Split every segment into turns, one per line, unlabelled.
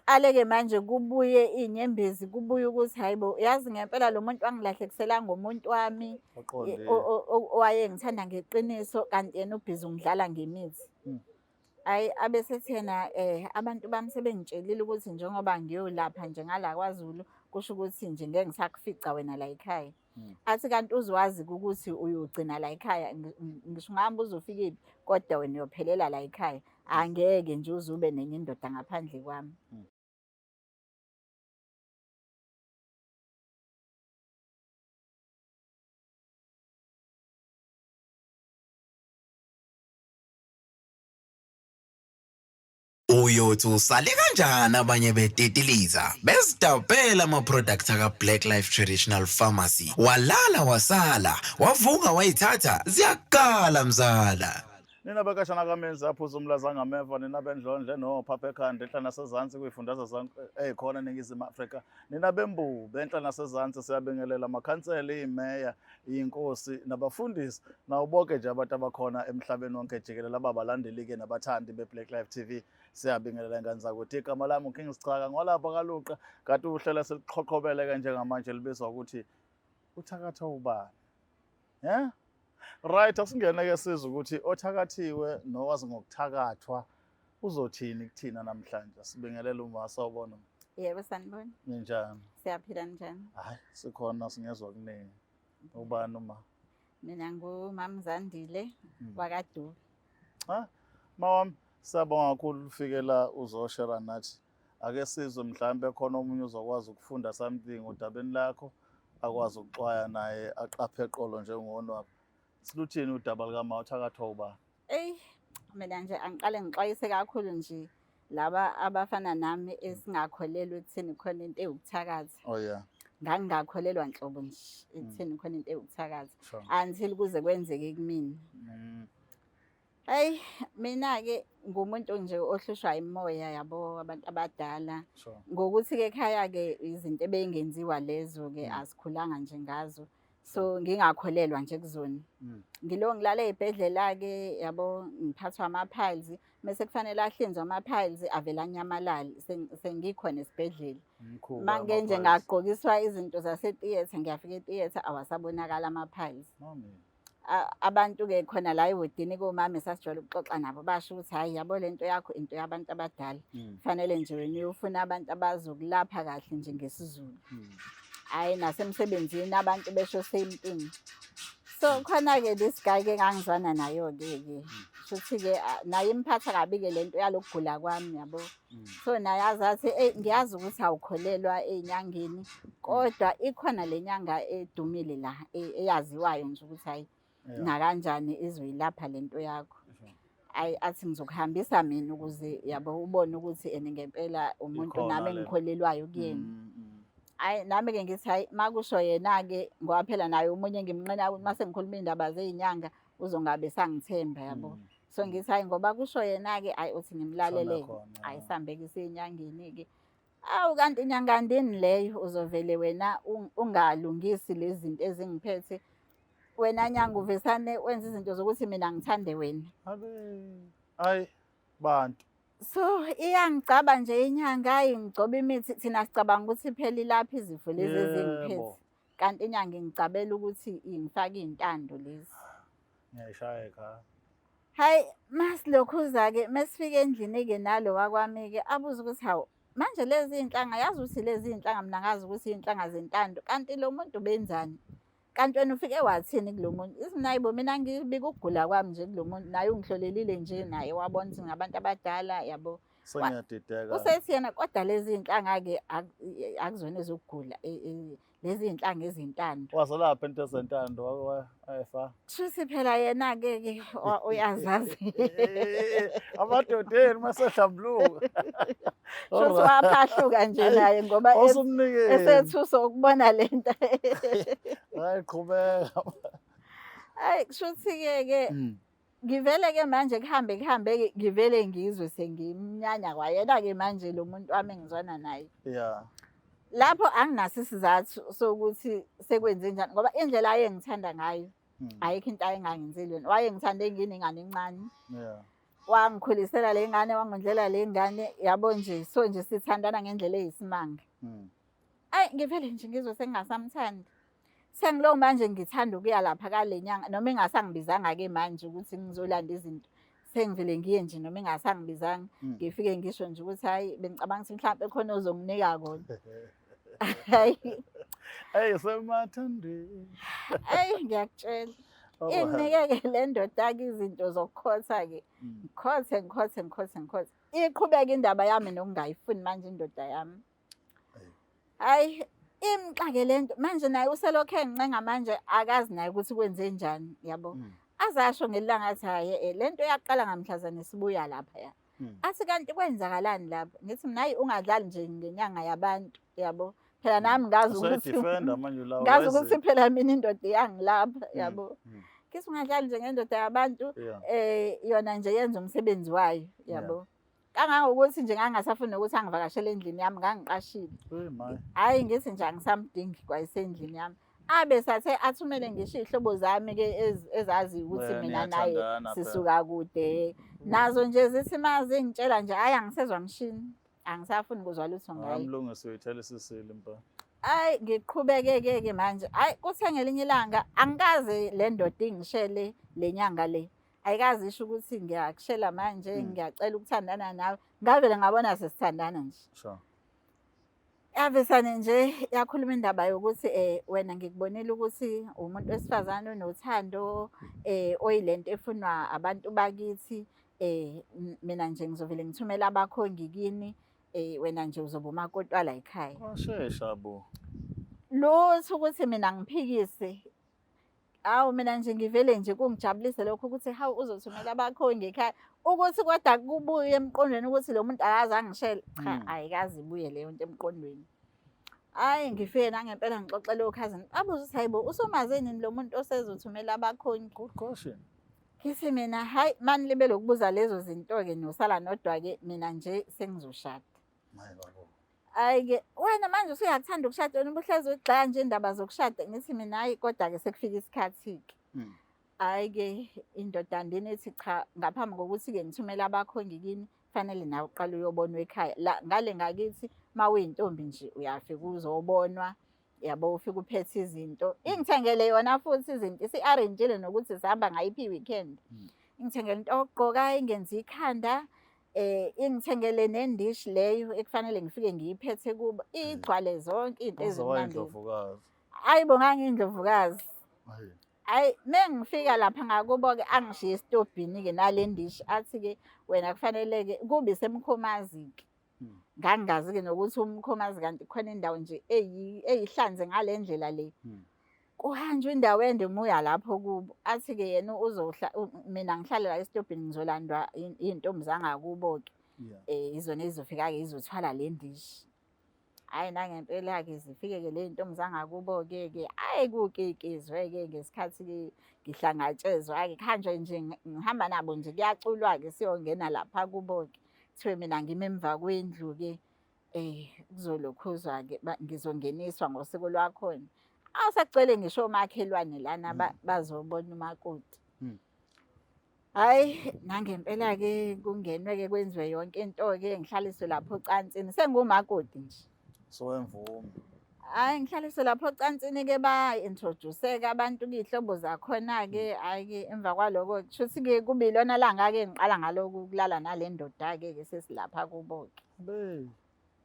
Kuqale-ke manje kubuye iy'nyembezi, kubuye ukuthi hhayi bo, yazi ngempela lo muntu wangilahlekisela ngomuntu wami
Oqondile.
owayengithanda ngeqiniso kanti yena ubhizi ungidlala ngemithi. Hhayi abesethi yena abantu bami sebengitshelile ukuthi njengoba ngiyolapha nje ngala kwaZulu, kusho ukuthi nje ngeke ngisakufica wena la ekhaya. Athi kanti uzwazi-ke ukuthi uyogcina la ekhaya, ngisho ungahamba uze ufikephi, kodwa wena uyophelela la ekhaya. Angeke nje uze ube nenye indoda ngaphandle kwami.
Uyothi usale kanjani abanye betitiliza bezidabhela ama-product aka-Black Life Traditional Pharmacy walala wasala wavuka wayithatha ziyakala mzala.
Nina bekashana kamenzi aphuza umlaza angameva nina bendlondle nophapha ekhanda enhla nasezansi kuyifundazwe zonke ezikhona eNingizimu Afrika nina bembube enhla nasezansi siyabingelela amakhansela imeya iy'nkosi nabafundisi nawo bonke nje abantu abakhona emhlabeni wonke jikelele ababalandeli-ke nabathandi be-Black Life TV siyabingelela ingane zakuthi igama lami uKing Sichaka ngolapha kaLuqa kanti uhlelo seliqhoqhobele-ke njengamanje libizwa ukuthi uthakatha ubani yeah right asingene-ke sizwe ukuthi othakathiwe nowazi ngokuthakathwa uzothini kuthina namhlanje sibingelele uma sawubona
Yebo sanibona.
Ninjani?
Siyaphila njani?
Hayi sikhona singezwa kuningi. Ubani uma?
Mina ngumam Zandile wakaDube.
Ha? Mawami siyabonga kakhulu ufike la uzoshare nathi. Ake sizwe mhlawumbe khona omunye uzokwazi ukufunda something odabeni lakho akwazi ukuxwaya naye aqaphe eqolo njengonwaba. Siluthini udaba likaMa uthakathwa ubani?
Eyi mina nje angiqale ngixwayise kakhulu nje laba abafana nami esingakholelwa ekutheni khona into ewukuthakatha.
Oh yeah.
Ngangingakholelwa nhlobo nje ekutheni khona into ewukuthakatha. Until kuze kwenzeke kumina. Hayi mina-ke ngumuntu nje ohlushwa imoya yabo abantu abadala. Ngokuthi-ke ekhaya-ke izinto ebeyingenziwa lezo-ke asikhulanga nje ngazo. So ngingakholelwa nje kuzona. Ngilo ngilala ey'bhedlela-ke yabo ngiphathwa ama-piles mese kufanele ahlinzwe ama-piles avele anyamalale sengikhona esibhedlela. Mangike nje ngagqokiswa izinto zase-theatre ngiyafika e-theatre awasabonakala ama-piles. Abantu-ke khona la ehodini komama esasijwayele ukuxoxa nabo basho ukuthi hhayi yabo le nto yakho into yabantu abadala. Kufanele nje wena uyofuna abantu abazokulapha kahle nje ngesiZulu. Hhayi nasemsebenzini abantu besho same thing. So khona-ke this guy-ke engangizwana nayo-ke ke. Shuthi-ke naye imphatha kabi-ke le nto yalokugula kwami yabo. So naye azathi eyi ngiyazi ukuthi awukholelwa ey'nyangeni kodwa ikhona le nyanga edumile la eyaziwayo nje ukuthi hhayi nakanjani izoyilapha le nto yakho. Ayi athi ngizokuhambisa mina ukuze yabo ubone ukuthi ene ngempela umuntu nami engikholelwayo kuyena. Ayi nami-ke ngithi hhayi makusho yena-ke ngoba phela naye omunye ngimnqena ukuthi mase ngikhuluma iy'ndaba zey'nyanga uzongabe sangithemba yabo. So ngithi hhayi ngoba kusho yena-ke hhayi uthi ngimlalele. Hhayi sihambeke siyenyangeni-ke. Awu kanti inyanga ndini leyo uzovele wena ungalungisi lezi zinto ezingiphethe. Wena nyanga uvesane wenza izinto zokuthi mina ngithande wena.
Abe ayi bantu.
So iyangigcaba nje inyanga ayi ngigcoba imithi thina sicabanga ukuthi phela ilapha izifo lezi ezingiphethe. Kanti inyanga ingicabela ukuthi ingifake iy'ntando lezi.
Ngiyayishaya ekhaya.
Hayi masilokhuza-ke mesifika endlini-ke nalo wakwami-ke abuze ukuthi hawu manje lezi iy'nhlanga yazi ukuthi lezi iy'nhlanga mina ngazi ukuthi iy'nhlanga zentando kanti lo muntu benzani kanti wena ufike wathini kulo muntu isinayibo mina ngibika ukugula kwami nje kulo muntu naye ungihlolelile nje naye wabona ukuthi ngabantu abadala yabo
Sengiyadideka.
Usethi yena kodwa lezi iy'nhlanga-ke akuzona ezokugula lezi iy'nhlanga ezintando.
Wazelapha into ezentando ayefa.
Shuthi phela yena-ke ke uyazazi.
Amadodeni masehlambuluka.
Shuthi waphahluka nje naye ngoba esethusa ukubona le nto.
Hayi qhubeka.
Hayi kushuthi-ke ke Ngivele ke manje kuhambe kuhambe ke ngivele ngizwe sengimnyanya kwayena ke manje lo muntu wami engizwana naye.
Yeah.
Lapho anginaso isizathu sokuthi sekwenze njani ngoba indlela ayengithanda ngayo ayikho into ayengangenzeli yona. Wayengithanda enginengane encane.
Yeah.
Wangikhulisela le ngane, wangondlela le ngane, yabo nje, so nje sithandana ngendlela eyisimanga. Ayi ngivele nje ngizwe sengingasamthandi. Sengilo manje ngithanda ukuya lapha kale nyanga noma ingasangibizanga-ke manje ukuthi ngizolanda izinto. Sengivele ngiye nje noma ingasangibizanga. Ngifike ngisho nje ukuthi hhayi bengicabanga ukuthi mhlampe khona ozonginika kona. Hayi.
Hey semathandweni.
Ayi ngiyakutshela. Inginike-ke le ndoda-ke izinto zokukhotha-ke. Ngikhothe ngikhothe ngikhothe ngikhothe. Iqhubeka indaba yami nokungayifuni manje indoda yami. Hayi imxake le nto manje naye uselokhu engincenga manje akazi naye ukuthi kwenze njani yabo. Azasho ngelanga athi hhayi eh, le nto yaqala ngamhlazane sibuya lapha ya. Athi kanti kwenzakalani lapha? Ngithi mina hayi ungadlali nje ngenyanga yabantu yabo. Phela nami ngazi ukuthi
Usayidefenda manje la.
Ngazi ukuthi phela mina indoda iyangilapha yabo. Ngithi ungadlali nje ngendoda yabantu yona nje yenza umsebenzi wayo yabo. Kangangokuthi nje ngangingasafuni nokuthi angivakashele endlini yami ngangiqashile. Hhayi ngithi nje angisamdingi kwayisendlini yami. Abe sathe athumele ngisho iy'hlobo zami-ke ezaziyo ukuthi mina naye sisuka kude. Nazo nje zithi uma zingitshela nje hhayi angisezwa mshini. Angisafuni kuzwa lutho ngaye.
Mlungisi uyithela isisile impela.
Ayi ngiqhubeke-ke ke manje. Ayi kuthe ngelinye ilanga angikaze le ndoda ingishele le nyanga le. Ayikaze isho ukuthi ngiyakushela manje ngiyacela ukuthandana nawe. Ngavele ngabona sesithandana nje. Yavesane nje yakhuluma indaba yokuthi wena ngikubonile ukuthi umuntu wesifazane onothando oyilento efunwa abantu bakithi mina nje ngizovele ngithumele abakhongi kini wena nje uzoba umakoti wala ekhaya.
Washesha bo.
Lutho ukuthi mina ngiphikise. Awu mina nje ngivele nje kungijabulise lokho ukuthi hawu uzothumela abakhongi ekhaya. Ukuthi kodwa kubuye emqondweni ukuthi lo muntu akaze angishele. Cha ayikaze ibuye leyo nto emqondweni. Hhayi ngifike nangempela ngixoxele okhazini. Babuza ukuthi hayibo usumaze nini lo muntu osezothumela abakhongi?
Good question.
Ngithi mina hhayi manilibele ukubuza lezo zinto-ke nosala nodwa-ke mina nje sengizoshada. Hhayi-ke wena manje usuyakuthanda ukushada wena ubuhlezi uyigxeka nje indaba zokushada. Ngithi mina hhayi kodwa-ke sekufika isikhathi-ke. Hhayi-ke indoda ndini ithi cha ngaphambi kokuthi-ke ngithumele abakhongi kini kufanele nawe uqale uyobonwa ekhaya. La ngale ngakithi uma uyintombi nje uyafika uzobonwa yabo ufike uphethe izinto. Ingithengele yona futhi izinto isi-arrange-ile nokuthi sihamba ngayiphi i-weekend. Ingithengele into yokugqoka, ingenze ikhanda, ingithengele nendishi leyo ekufanele ngifike ngiyiphethe kubo. Igcwale zonke izinto ezimnandi. Hayi bo ngangiyindlovukazi. Hayi mengifika lapha ngakubo-ke angishiye esitobhini-ke nale ndishi athi-ke wena kufanele-ke kube isemkhomazi-ke. Ngangingazi-ke nokuthi umkhomazi kanti khona indawo nje eyihlanze ngale ndlela le. Kuhanjwa indawo ende umuya lapho kubo. Athi-ke yena mina ngihlale la esitobhini ngizolandwa iy'ntombi zangakubo-ke. Izona ezizofika-ke izothwala le ndishi. Hhayi nangempela-ke zifike-ke le y'ntombi zangakubo-ke ke, hhayi kukikizwe-ke ngesikhathi-ke ngihlangatshezwa-ke. Kuhanjwe nje ngihamba nabo nje kuyaculwa-ke siyongena lapha kubo-ke. Kuthiwe mina ngime emva kwendlu-ke kuzolokhuzwa-ke ngizongeniswa ngosiko lwakhona. Awu sekugcwele ngisho omakhelwane lana bazobona umakoti. Hhayi nangempela-ke kungenwe-ke kwenziwe yonke into-ke ngihlaliswe lapho ocansini sengumakoti nje.
Sowemvume.
Hhayi ngihlaliswe lapho ocansini-ke ba-introduce-ke abantu kuy'hlobo zakhona-ke hhayi-ke emva kwaloko kushuthi-ke kube ilona langa-ke ngiqala ngalokhu ukulala nale ndoda-ke ke sesilapha kubo-ke.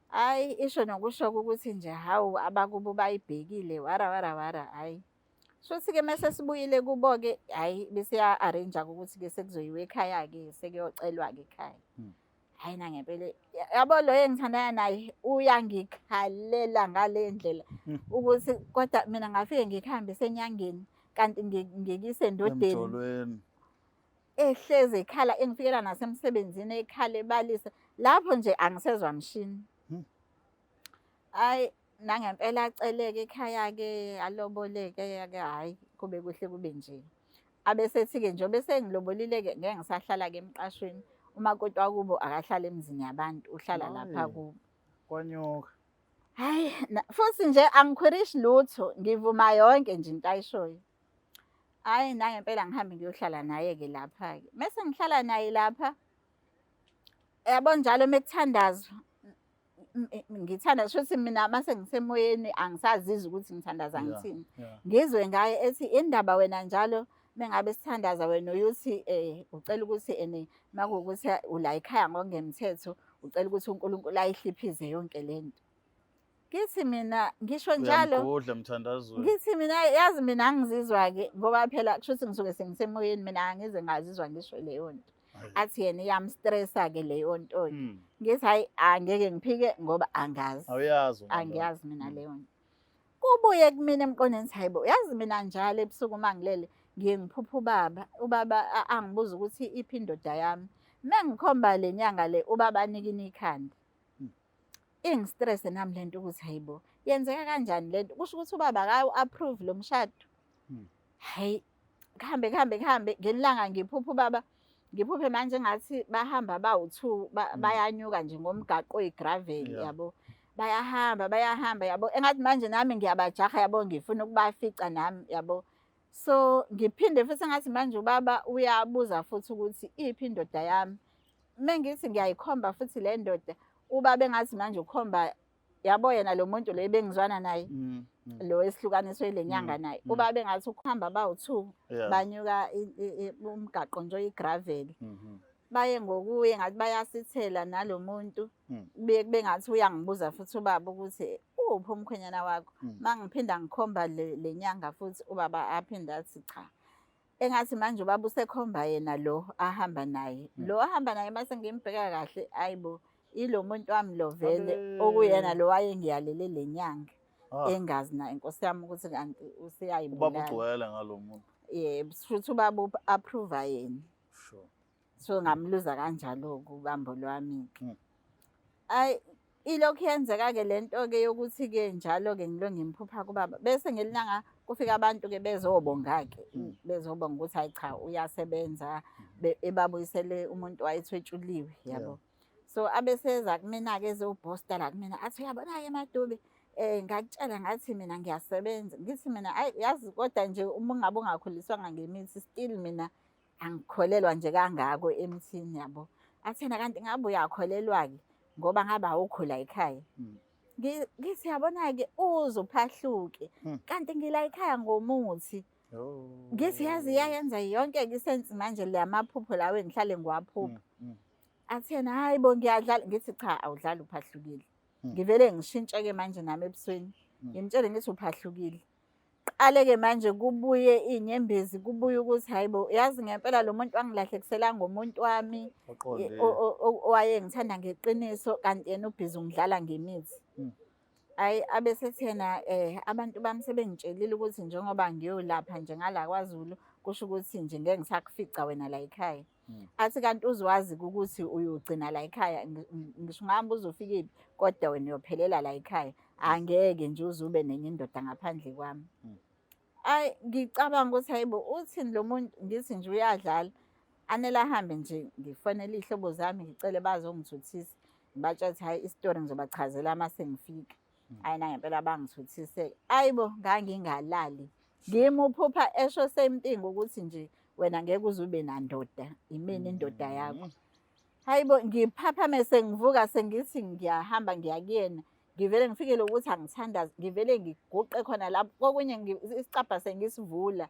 Hhayi isho nokusho ukuthi nje hawu abakubo bayibhekile wara wara wara hhayi. Shuthi-ke mese sibuyile kubo-ke hhayi bese ya-arrange-ke ukuthi-ke sekuzoyiwa ekhaya-ke sekuyocelwa-ke ekhaya. Hhayi nangempela yabo lo engithandana naye uyangikhalela ngale ndlela ukuthi kodwa mina ngafike ngikuhambise enyangeni kanti ngikise endodeni.
Emjolweni.
Ehlezi ekhala engifikela nasemsebenzini ekhala ebalisa lapho nje angisezwa mshini. Hhayi nangempela aceleke ekhaya-ke aloboleke ke hhayi kube kuhle kube nje. Abesethi-ke njengoba esengilobolile-ke ngeke ngisahlala-ke emqashweni. Umakoti wakubo akahlali emzini yabantu uhlala lapha kubo.
Kwanyoka.
Hhayi futhi nje angikhwerishi lutho ngivuma yonke nje into ayishoyo. Hhayi nangempela ngihambe ngiyohlala naye-ke lapha-ke. Mese ngihlala naye lapha. Yabo njalo mekuthandazwa ngithanda shuthi mina mase ngisemoyeni angisazizwa ukuthi ngithandaza ngithini. Ngizwe ngaye ethi indaba wena njalo mengabe sithandaza wena uyuthi ucela ukuthi ene makuwukuthi ula ekhaya ngokungemthetho ucela ukuthi uNkulunkulu ayihliphize yonke lento. Ngithi mina ngisho njalo
Uyamgudla emthandazweni.
Ngithi mina yazi mina angizizwa-ke ngoba phela kusho ukuthi ngisuke sengisemoyeni mina angize ngazizwa ngisho leyo nto.
Hhayi.
Athi yena iyamstressa-ke leyo nto-ke. Ngithi hhayi angeke ngiphike ngoba angazi.
Awuyazi wena leyo.
Angiyazi mina leyo nto. Kubuye kumina emqondweni ukuthi hayibo yazi mina njalo ebusuku uma ngilele ngiye ngiphuphe ubaba, ubaba angibuze ukuthi iphi indoda yami. Uma ngikhomba le nyanga le ubaba anikine ikhanda. Ingistresse nami lento ukuthi hayibo yenzeka kanjani lento, kusho ukuthi ubaba akawu-approve lo mshado. Hhayi kuhambe kuhambe kuhambe ngelinye ngiphuphe ubaba, ngiphuphe manje engathi bahamba bawu-two bayanyuka nje ngomgaqo oyi-gravel yabo. Bayahamba bayahamba yabo, engathi manje nami ngiyabajaha yabo, ngifuna ukubafica nami yabo. So ngiphinde futhi engathi manje ubaba uyabuza futhi ukuthi iphi indoda yami. Mengithi ngiyayikhomba futhi le ndoda, ubaba engathi manje ukhomba yabo yena lo muntu lo ebengizwana naye lo esihlukaniswe le nyanga naye. Ubaba engathi ukuhamba bawu-two banyuka umgaqo nje oyi-gravel. Baye ngokuye ngathi bayasithela nalo muntu. Kubuye kube ngathi uyangibuza futhi ubaba ukuthi uphi umkhwenyana wakho. Mangiphinda ngikhomba le nyanga futhi ubaba aphinde athi cha. Engathi manje ubaba usekhomba yena lo ahamba naye. Lo ahamba naye mase ngimbheka kahle, ayibo ilo muntu wami lo vele okuyena lo wayengiyalele le nyanga. Engazi naye inkosi yami ukuthi kanti useyayibulala.
Ubaba ugcwele ngalo muntu.
Yebo, futhi ubaba approve yena. So ngamluza kanjalo-ke ubambo lwami-ke. Ayi ilokhu yenzeka-ke le nto-ke yokuthi-ke njalo-ke ngilo ngimphupha kubaba. Bese ngelilanga kufika abantu-ke bezobonga-ke, bezobonga ukuthi hhayi cha uyasebenza, ebabuyisele umuntu wayethwetshuliwe yabo. So abeseza kumina-ke ezobhosta la kumina athi uyabona-ke MaDube, ngakutshela ngathi mina ngiyasebenza. Ngithi mina ayi yazi kodwa nje uma ungabe ungakhuliswanga ngemithi still mina angikholelwa nje kangako emthini yabo. Athi yena kanti ngabe uyakholelwa-ke ngoba ngabe awukho la ekhaya. Ngithi yabona-ke uze uphahluke kanti ngila ekhaya ngomuthi. Ngithi yazi iyayenza yonke-ke isensi manje la maphupho lawo engihlale ngiwaphupha. Athi yena hayi bo ngiyadlala, ngithi cha awudlali uphahlukile. Ngivele ngishintshe-ke manje nami ebusweni. Ngimtshele ngithi uphahlukile. Qale-ke manje kubuye iy'nyembezi, kubuye ukuthi hhayi bo yazi ngempela lo muntu wangilahlekisela ngomuntu wami owayengithanda ngeqiniso kanti yena ubhizi ungidlala ngemithi. Hhayi abesethi yena abantu bami sebengitshelile ukuthi njengoba ngiyolapha nje ngala kwaZulu kusho ukuthi nje ngeke ngisakufica wena la ekhaya. Athi kanti uzwazi ukuthi uyogcina la ekhaya, ngisho ungahamba uzofikephi kodwa wena uyophelela la ekhaya. Angeke nje uze ube nenye indoda ngaphandle kwami. Ayi ngicabanga ukuthi hayibo uthini lo muntu, ngithi nje uyadlala. Anele ahambe nje ngifonele iy'hlobo zami ngicele bazongithuthisa. Ngibatshela ukuthi hhayi isitori ngizobachazela uma sengifika. Hhayi nangempela bangithuthise. Ayibo ngangingalali. Ngimuphupha esho same thing ukuthi nje wena ngeke uze ube nandoda, imina indoda yakho. Hayibo ngiphaphame sengivuka sengithi ngiyahamba ngiya kuyena. Ngivele ngifikele ukuthi angithandazi, ngivele ngiguqe khona lapho. Kokunye isicabha sengisivula.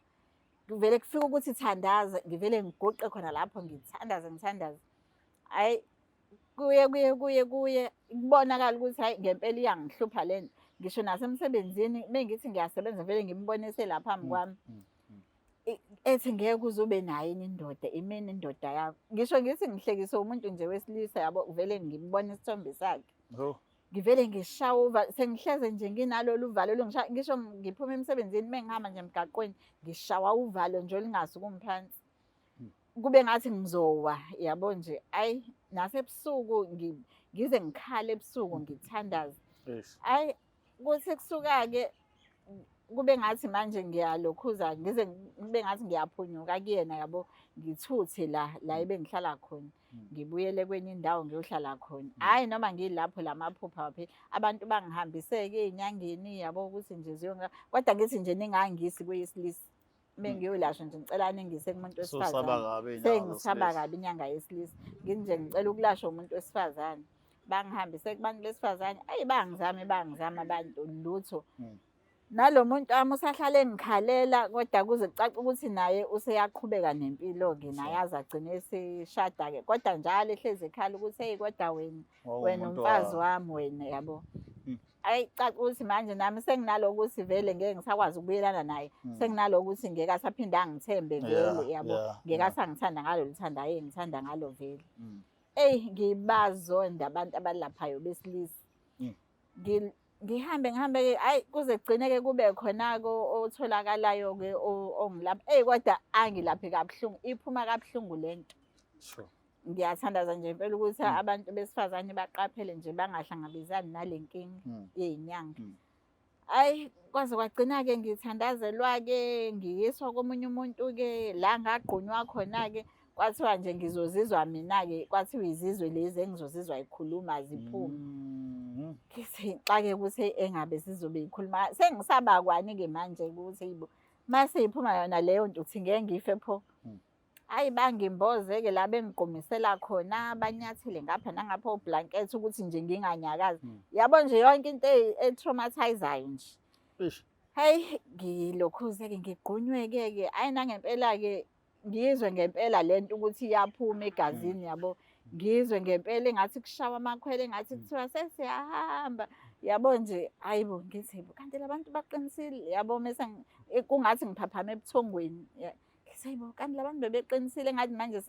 Ngivele kufike ukuthi thandaza, ngivele ngiguqe khona lapho ngithandaze ngithandaze. Hhayi kuye kuye kuye kuye kubonakala ukuthi hhayi ngempela iyangihlupha le nto. Ngisho nasemsebenzini mengithi ngiyasebenza vele ngimbonise la phambi kwami. Ethi ngeke uze ube nayo enye indoda, imina indoda yakho. Ngisho ngithi ngihlekise umuntu nje wesilisa yabo, vele ngimbone isithombe sakhe. Ngivele ngishawe uvalo, sengihleze nje nginalolu uvalo olungishaya, ngisho ngiphuma emsebenzini mengihamba nje emgaqweni ngishawa uvalo nje olungasukumi phansi. Kube ngathi ngizowa yabo nje. Ayi nasebusuku ngize ngikhale ebusuku ngithandaze. Ayi kuthi kusuka-ke kube ngathi manje ngiyalokhuza, ngize kube ngathi ngiyaphunyuka kuyena yabo, ngithuthe la la ebengihlala khona, ngibuyele kwenye indawo ngiyohlala khona. Hhayi noma ngilapho la maphupha waphela, abantu bangihambise-ke ey'nyangeni yabo ukuthi nje ziyonga, kodwa ngithi nje ningangisi kweyesilisa. Mengiyolashwa nje ngicela ningise kumuntu
Ususaba
wesifazane.
Kabi iy'nyanga
Sengisaba
zesilisa.
Kabi inyanga yesilisa. Ngithi nje ngicela ukulashwa umuntu wesifazane. Bangihambise kubantu besifazane. Eyi, bangizame, bangizama abantu, lutho. Nalo muntu wami usahlale engikhalela, kodwa kuze kucace ukuthi naye useyaqhubeka nempilo-ke naye, aze agcine eseshada-ke, kodwa njalo ehlezi ekhala ukuthi, "Heyi, kodwa wena, wena
Wawumuntu
umfazi wami wena," yabo. Ayi, caca ukuthi manje nami senginalo ukuthi vele ngeke ngisakwazi ukubuyelana naye. Senginalo ukuthi ngeke asaphinde angithembe vele, yabo, ngeke asangithanda ngalo luthando aye ngithanda ngalo vele. Eyi, ngibazonda abantu abalaphayo besilisa. Ngihambe ngihambe-ke, hhayi, kuze kugcine-ke kube khona-ke otholakalayo-ke ongilapha. Eyi, kodwa angilaphe kabuhlungu, iphuma kabuhlungu le nto. Ngiyathandaza nje impela ukuthi abantu besifazane baqaphele nje, bangahlangabezani nale nkinga yey'nyanga. Hhayi, kwaze kwagcina-ke ngithandazelwa-ke, ngiyiswa komunye umuntu-ke la ngagqunywa khona-ke, kwathiwa nje ngizozizwa mina-ke, kwathiwa izizwe lezi engizozizwa yikhuluma ziphume. Ngithi ngixake ukuthi engabe zizobe yikhuluma, sengisaba kwani-ke manje ukuthi yibo mase iphuma yona leyo nto, uthi ngeke ngife pho. Hhayi, bangimboze-ke la bengigqumisela khona, banyathele ngapha nangapha oblanket ukuthi nje nginganyakazi. Yabo nje yonke into e-traumatize-ayo nje.
Eish.
Hhayi, ngilokhuze-ke ngigqunywe-ke ke, hhayi, nangempela-ke ngizwe ngempela lento ukuthi iyaphuma egazini, yabo. Ngizwe ngempela engathi kushawa amakhwela, engathi kuthiwa sesiyahamba. Yabo nje, hayi bo, ngithi bo, kanti labantu baqinisile, yabo, mese kungathi ngiphaphama ebuthongweni. Ngithi hayi bo, kanti labantu bebeqinisile, engathi manje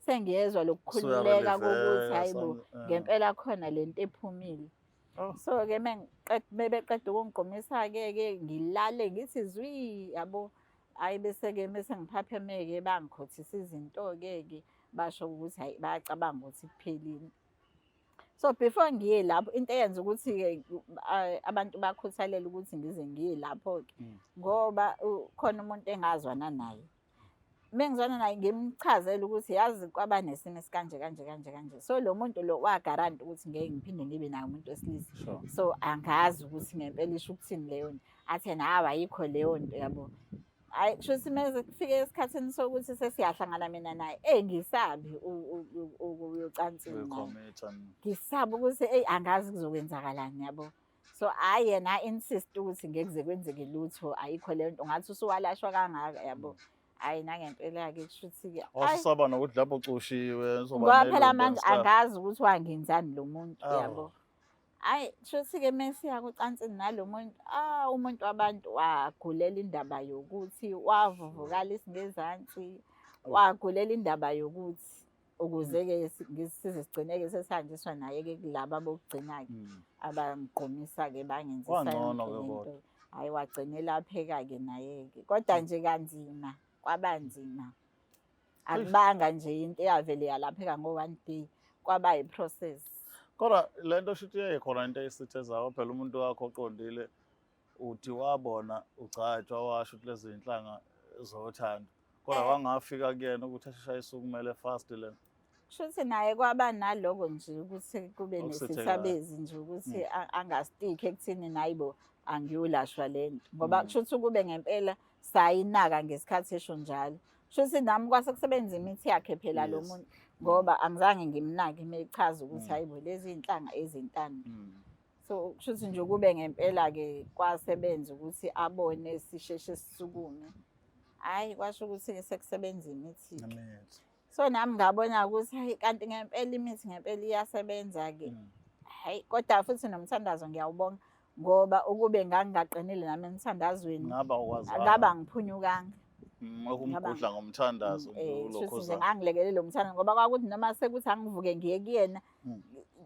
sengiyezwa lokukhululeka kokuthi hayi bo, ngempela khona lento ephumile.
Oh.
So-ke mebeqeda ukungigqumisa-ke ke ngilale ngithi zwi, yabo. Hhayi, bese-ke mese ngiphapheme-ke bangikhothisa izinto-ke ke, basho ukuthi hhayi, bayacabanga ukuthi kuphelile. So before ngiye lapho, into eyenza ukuthi-ke abantu bakhuthalele ukuthi ngize ngiye lapho-ke, ngoba khona umuntu engazwana naye. Mengizwana naye ngimchazele ukuthi yazi kwaba nesimo esikanje kanje kanje kanje. So lo muntu lo wagaranti ukuthi ngeke ngiphinde ngibe naye umuntu wesilisa. So angazi ukuthi ngempela isho ukuthini leyo nto. Athi yena hawu, ayikho leyo nto, yabo. Hhayi, kusho ukuthi meze kufike esikhathini sokuthi sesiyahlangana mina naye, eyi, ngisabi ukuya ocansini naye.
Uyi-commit.
Ngisaba ukuthi eyi, angazi kuzokwenzakalani, yabo. So hhayi, yena insist ukuthi ngeke kuze kwenzeke lutho, ayikho leyo nto, ngathi usuwalashwa kangaka, yabo. Hhayi, nangempela-ke kusho ukuthi-ke hhayi,
Wasusaba nokuthi lapho ucushiwe uzoba
ngoba phela
nelumbo and
manje
stuff.
angazi ukuthi wangenzani lo muntu,
Awu.
yabo. Hhayi, kusho ukuthi-ke mesiya kocansini nalo muntu, ah, umuntu wabantu wagulela indaba yokuthi wavuvukala isingezansi, wagulela indaba yokuthi ukuze-ke size sigcine-ke sesihanjiswa naye-ke kulaba bokugcina-ke abangigqumisa-ke bangenzisa
Kwangcono
yonke
ke
le
kodwa.
nto. Hhayi, wagcina elapheka-ke naye-ke, kodwa nje kanzima, kwaba nzima. Akubanga nje into eyavele yalapheka ngo-one day, kwaba yi-process.
Kodwa le nto shuthi iyayikhona into eyisithe phela umuntu wakho oqondile, uthi wabona ugcatshwa, washo ukuthi lezi zinhlanga zothando, kodwa wangafika kuyena ukuthi asheshe ayisukumele fast le.
Kushuthi naye kwaba naloko nje ukuthi kube
Okusithekayo.
nesithabezi nje ukuthi angastiki ekuthini nayibo angiyolashwa le nto, ngoba kushuthi ukube ngempela sayinaka ngesikhathi esho njalo, kushuthi nami kwase kusebenza imithi yakhe phela lo muntu, ngoba angizange ngimnake uma echaza ukuthi hayibo, lezi iy'nhlanga ezintando. So kushuthi nje ukube ngempela-ke kwasebenza ukuthi abone sisheshe sisukume, hhayi, kwasho ukuthi-ke sekusebenza imithi-ke.
Imithi.
So nami ngabona ukuthi hayi, kanti ngempela imithi ngempela iyasebenza-ke. Hhayi, kodwa futhi nomthandazo ngiyawubonga, ngoba ukube ngangingaqinile nami emthandazweni,
Ngaba ukwazanga.
ngaba ngiphunyukanga.
Ukumgudla ngomthandazo.
Kushuthi nje
ulokhuza.
ngangilekelela umthandazo, ngoba kwakuthi noma sekuthi angivuke ngiye kuyena,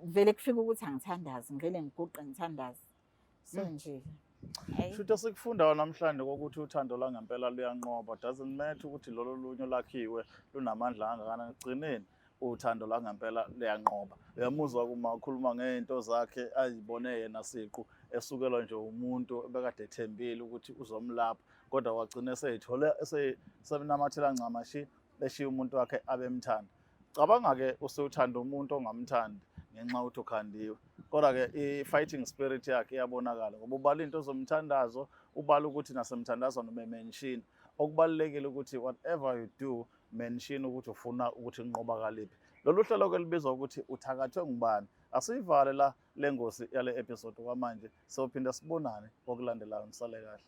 vele kufika ukuthi angithandaze, ngivele ngiguqe ngithandaze. So nje, hhayi.
Shuthi esikufundayo namhlanje kokuthi uthando langempela luyanqoba. Doesn't matter ukuthi lolo lunye lakhiwe lunamandla kangakanani, ekugcineni uthando langempela luyanqoba. Uyamuzwa kuma ukhuluma ngey'nto zakhe ayibone yena siqu, esukelwa nje umuntu ebekade ethembile ukuthi uzomlapha, kodwa wagcina eseyithole sebenamathela ncamashi, eshiya umuntu wakhe abemthanda. Cabanga-ke usuthanda umuntu ongamthandi ngenxa yokuthi ukhandiwe, kodwa-ke i-fighting spirit yakhe iyabonakala ngoba ubala into zomthandazo, ubala ukuthi nasemthandazweni ubemenshini. Okubalulekile ukuthi whatever you do, mention ukuthi ufuna ukuthi nqoba kaliphi. Lolu hlelo ke libizwa ukuthi Uthakathwe Ngubani. Asiyivale la le ngosi yale episode kwamanje, sophinda sibonane kokulandelayo. Nisale kahle.